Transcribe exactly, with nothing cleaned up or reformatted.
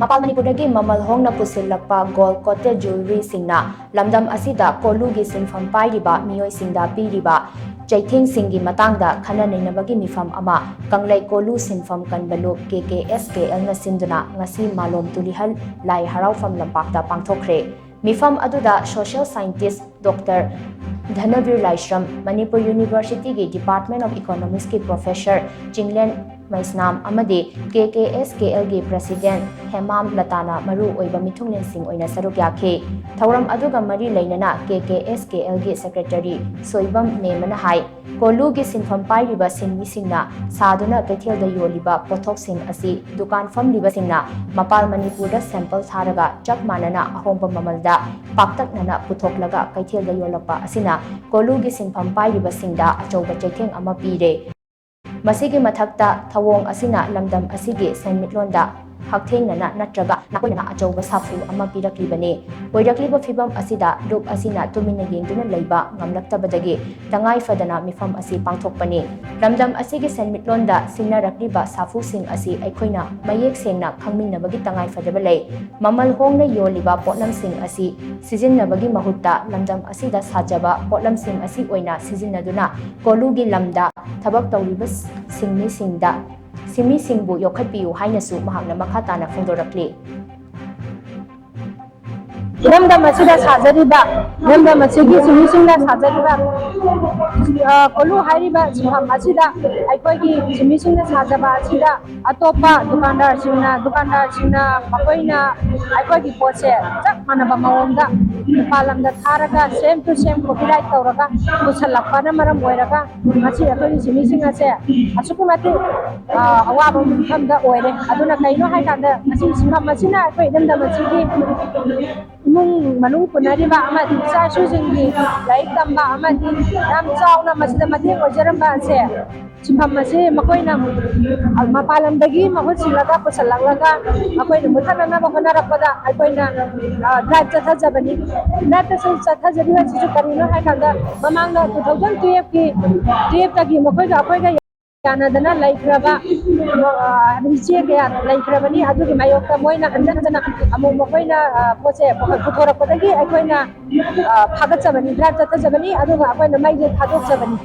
ꯃꯄꯥꯟ ꯃꯅꯤꯄꯨꯔꯗꯒꯤ ꯃꯃꯜ ꯍꯣꯡꯅ ꯄꯨꯁꯤꯜꯂꯛꯄ gold coated jewelleryꯁꯤꯡꯅ ꯂꯝꯗꯝ ꯑꯁꯤꯗ ꯀꯣꯂꯨꯒꯤ ꯁꯤꯟꯐꯝ ꯄꯥꯏꯔꯤꯕ ꯃꯤꯑꯣꯏꯁꯤꯡꯗ ꯄꯤꯔꯤꯕ ꯆꯩꯊꯦꯡꯁꯤꯡꯒꯤ ꯃꯇꯥꯡꯗ ꯈꯟꯅ ꯅꯩꯅꯕꯒꯤ ꯃꯤꯐꯝ ꯑꯃ ꯀꯪꯂꯩ ꯀꯣꯂꯨ ꯁꯤꯟꯐꯝ ꯀꯟꯕ ꯂꯨꯞ K K S K Lꯅ ꯁꯤꯟꯗꯨꯅ ꯉꯁꯤ ꯃꯥꯂꯣꯝ ꯇꯨꯂꯤꯍꯜ ꯂꯥꯏ ꯍꯔꯥꯎꯐꯝ ꯂꯝꯄꯥꯛꯇ ꯄꯥꯡꯊꯣꯛꯈ꯭ꯔꯦ꯫ ꯃꯤꯐꯝ ꯑꯗꯨꯗ social scientist Doctor ꯙꯅꯕꯤꯔ Laishram, Manipur Universityꯒꯤ Department of Economicsꯀꯤ professor Chinglen ꯃꯩꯁꯅꯥꯝ ꯑꯃꯗꯤ K K S K Lꯒꯤ president Hemam ꯂꯇꯥꯅ ꯃꯔꯨ ꯑꯣꯏꯕ ꯃꯤꯊꯨꯡꯂꯦꯟꯁꯤꯡ ꯑꯣꯏꯅ ꯁꯔꯨꯛ ꯌꯥꯈꯤ꯫ ꯊꯧꯔꯝ ꯑꯗꯨꯒ ꯃꯔꯤ ꯂꯩꯅꯅ K K S K Lꯒꯤ secretary Soibam ꯃꯦꯃꯅ ꯍꯥꯏ, ꯀꯣꯂꯨꯒꯤ ꯁꯤꯟꯐꯝ ꯄꯥꯏꯔꯤꯕ ꯁꯤꯟꯃꯤꯁꯤꯡꯅ ꯁꯥꯗꯨꯅ ꯀꯩꯊꯦꯜꯗ ꯌꯣꯜꯂꯤꯕ ꯄꯣꯠꯊꯣꯛꯁꯤꯡ ꯑꯁꯤ ꯗꯨꯀꯥꯟ ꯐꯝꯂꯤꯕꯁꯤꯡꯅ ꯃꯄꯥꯜ ꯃꯅꯤꯄꯨꯔꯗ sample ꯊꯥꯔꯒ ꯆꯞ ꯃꯥꯟꯅꯅ ꯑꯍꯣꯡꯕ ꯃꯃꯜꯗ ꯄꯥꯛꯇꯛꯅꯅ ꯄꯨꯊꯣꯛꯂꯒ ꯀꯩꯊꯦꯜꯗ ꯌꯣꯜꯂꯛꯄ ꯑꯁꯤꯅ ꯀꯣꯂꯨꯒꯤ ꯁꯤꯟꯐꯝ ꯄꯥꯏꯔꯤꯕꯁꯤꯡꯗ ꯑꯆꯧꯕ ꯆꯩꯊꯦꯡ ꯑꯃ ꯄꯤꯔꯦ꯫ ꯃꯁꯤꯒꯤ ꯃꯊꯛꯇ ꯊꯧꯑꯣꯡ ꯑꯁꯤꯅ ꯂꯝꯗꯝ ꯑꯁꯤꯒꯤ ꯁꯦꯟꯃꯤꯠꯂꯣꯟꯗ ꯍꯛꯊꯦꯡꯅꯅ ꯅꯠꯇ꯭ꯔꯒ ꯅꯥꯀꯣꯏꯅꯅ ꯑꯆꯧꯕ ꯁꯥꯐꯨ ꯑꯃ ꯄꯤꯔꯛꯂꯤꯕꯅꯤ꯫ ꯑꯣꯏꯔꯛꯂꯤꯕ ꯐꯤꯚꯝ ꯑꯁꯤꯗ ꯂꯨꯞ ꯑꯁꯤꯅ ꯇꯨꯃꯤꯟꯅ ꯌꯦꯡꯗꯨꯅ ꯂꯩꯕ ꯉꯝꯂꯛꯇꯕꯗꯒꯤ ꯇꯉꯥꯏ ꯐꯗꯅ ꯃꯤꯐꯝ ꯑꯁꯤ ꯄꯥꯡꯊꯣꯛꯄꯅꯤ꯫ ꯂꯝꯗꯝ ꯑꯁꯤꯒꯤ ꯁꯦꯟꯃꯤꯠꯂꯣꯟꯗ ꯁꯤꯡꯅꯔꯛꯂꯤꯕ ꯁꯥꯐꯨꯁꯤꯡ ꯑꯁꯤ ꯑꯩꯈꯣꯏꯅ ꯃꯌꯦꯛ ꯁꯦꯡꯅ ꯈꯪꯃꯤꯟꯅꯕꯒꯤ ꯇꯉꯥꯏ ꯐꯗꯕ ꯂꯩ꯫ ꯃꯃꯜ ꯍꯣꯡꯅ ꯌꯣꯜꯂꯤꯕ ꯄꯣꯠꯂꯝꯁꯤꯡ ꯑꯁꯤ ꯁꯤꯖꯤꯟꯅꯕꯒꯤ ꯃꯍꯨꯠꯇ ꯂꯝꯗꯝ ꯑꯁꯤꯗ ꯁꯥꯖꯕ ꯄꯣꯠꯂꯝꯁꯤꯡ ꯑꯁꯤ ꯑꯣꯏꯅ ꯁꯤꯖꯤꯟꯅꯗꯨꯅ ꯀꯣꯂꯨꯒꯤ ꯂꯝꯗ ꯊꯕꯛ ꯇꯧꯔꯤꯕ ꯁꯤꯟꯃꯤꯁꯤꯡꯗ, ꯁꯤꯟꯃꯤꯁꯤꯡꯕꯨ ꯌꯣꯛꯈꯠꯄꯤꯌꯨ ꯍꯥꯏꯅꯁꯨ ꯃꯍꯥꯛꯅ ꯃꯈꯥ ꯇꯥꯅ ꯐꯣꯡꯗꯣꯔꯛꯂꯤ꯫ ꯏꯔꯝꯗꯝ ꯑꯁꯤꯗ ꯁꯥꯖꯔꯤꯕ, ꯏꯔꯝꯗꯝ ꯑꯁꯤꯒꯤ ꯁꯤꯟꯃꯤꯁꯤꯡꯅ ꯁꯥꯖꯔꯤꯕ, ꯑ, ꯀꯣꯂꯨ ꯍꯥꯏꯔꯤꯕ ꯁꯤꯟꯐꯝ ꯑꯁꯤꯗ ꯑꯩꯈꯣꯏꯒꯤ ꯁꯤꯟꯃꯤꯁꯤꯡꯅ ꯁꯥꯖꯕ ꯑꯁꯤꯗ ꯑꯇꯣꯞꯄ ꯗꯨꯀꯥꯟꯗꯥꯔꯁꯤꯡꯅ, ꯗꯨꯀꯥꯟꯗꯥꯔꯁꯤꯡꯅ ꯃꯈꯣꯏꯅ ꯑꯩꯈꯣꯏꯒꯤ ꯄꯣꯠꯁꯦ ꯆꯞ ꯃꯥꯟꯅꯕ ꯃꯑꯣꯡꯗ ꯃꯄꯥꯟ ꯂꯝꯗ ꯊꯥꯔꯒ same to same copyright ꯇꯧꯔꯒ ꯄꯨꯁꯜꯂꯛꯄꯅ ꯃꯔꯝ ꯑꯣꯏꯔꯒ ꯉꯁꯤ ꯑꯩꯈꯣꯏꯒꯤ ꯁꯤꯟꯃꯤꯁꯤꯡ ꯑꯁꯦ ꯑꯁꯨꯛꯀꯤ ꯃꯇꯤꯛ, ꯑ, ꯑꯋꯥꯕ ꯃꯐꯝꯗ ꯑꯣꯏꯔꯦ꯫ ꯑꯗꯨꯅ ꯀꯩꯅꯣ ꯍꯥꯏꯀꯥꯟꯗ ꯉꯁꯤ ꯁꯤꯟꯐꯝ ꯑꯁꯤꯅ ꯑꯩꯈꯣꯏ ꯏꯔꯝꯗꯝ ꯑꯁꯤꯒꯤ ꯏꯃꯨꯡ ꯃꯅꯨꯡ ꯄꯨꯅꯔꯤꯕ ꯑꯃꯗꯤ ꯏꯆꯥ ꯏꯁꯨꯁꯤꯡꯒꯤ ꯂꯥꯏꯔꯤꯛ ꯇꯝꯕ ꯑꯃꯗꯤ ꯌꯥꯝ ꯆꯥꯎꯅ ꯃꯁꯤꯗ ꯃꯇꯦꯡ ꯑꯣꯏꯖꯔꯝꯕ ꯑꯁꯦ ꯁꯤꯟꯐꯝ ꯑꯁꯤ ꯃꯈꯣꯏꯅ ꯃꯄꯥꯟ ꯂꯝꯗꯒꯤ ꯃꯍꯨꯠ ꯁꯤꯜꯂꯒ ꯄꯨꯁꯤꯜꯂꯛꯂꯒ ꯃꯈꯣꯏꯅ ꯃꯨꯊꯠꯅꯅꯕ ꯍꯣꯠꯅꯔꯛꯄꯗ ꯑꯩꯈꯣꯏꯅ, ꯑ, drive ꯆꯠꯊꯖꯕꯅꯤ꯫ Driveꯇꯁꯨ ꯆꯠꯊꯖꯔꯤꯕ ꯑꯁꯤꯁꯨ ꯀꯔꯤꯅꯣ ꯍꯥꯏꯀꯥꯟꯗ ꯃꯃꯥꯡꯗ two thousand twelveꯀꯤ, twelveꯇꯒꯤ ꯃꯈꯣꯏꯒ ꯑꯩꯈꯣꯏꯒ ꯌꯥꯅꯗꯅ ꯂꯩꯈ꯭ꯔꯕ, ꯑ, ꯍꯥꯏꯕꯗꯤ ꯆꯦ ꯀꯌꯥ ꯂꯩꯈ꯭ꯔꯕꯅꯤ꯫ ꯑꯗꯨꯒꯤ ꯃꯥꯌꯣꯛꯇ ꯃꯣꯏꯅ ꯍꯟꯖꯤꯟ ꯍꯟꯖꯤꯟꯅ ꯑꯃꯨꯛ ꯃꯈꯣꯏꯅ, ꯑ, ꯄꯣꯠꯁꯦ ꯄꯨꯊꯣꯔꯛꯄꯗꯒꯤ ꯑꯩꯈꯣꯏꯅ, ꯑ, ꯐꯥꯒꯠꯆꯕꯅꯤ, ꯗ꯭ꯔꯥꯏꯚ ꯆꯠꯊꯖꯕꯅꯤ, ꯑꯗꯨꯒ ꯑꯩꯈꯣꯏꯅ ꯃꯩꯁꯦ ꯊꯥꯗꯣꯛꯆꯕꯅꯤ꯫